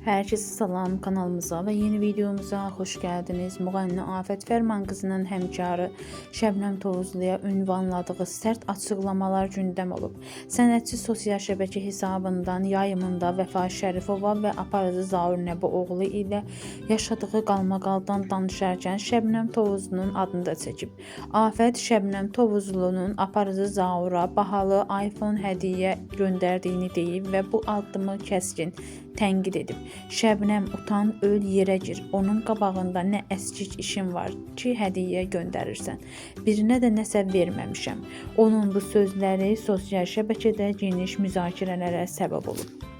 Herkese salam, kanalımıza və yeni videomuza xoş gəldiniz. Müğənni Afət Fərman qızının həmkarı Şəbnəm Tovuzluya ünvanladığı sərt açıqlamalar gündəm olub. Sənətçi sosial şəbəkə hesabından yayımında Vəfa Şərifova və aparıcı Zaur Nəbioğlu ilə yaşadığı qalmaqaldan danışarkən Şəbnəm Tovuzlunun adını da çəkib. Afət Şəbnəm Tovuzlunun aparıcı Zaura bahalı iPhone hədiyyə göndərdiyini deyib və bu addımı kəskin tənqid edib. Şəbnəm, utan, öl, yerə gir. Onun qabağında nə əskik işin var ki, hədiyyə göndərirsən. Birinə də nəsə verməmişəm. Onun bu sözləri sosial şəbəkədə geniş müzakirələrə səbəb olub.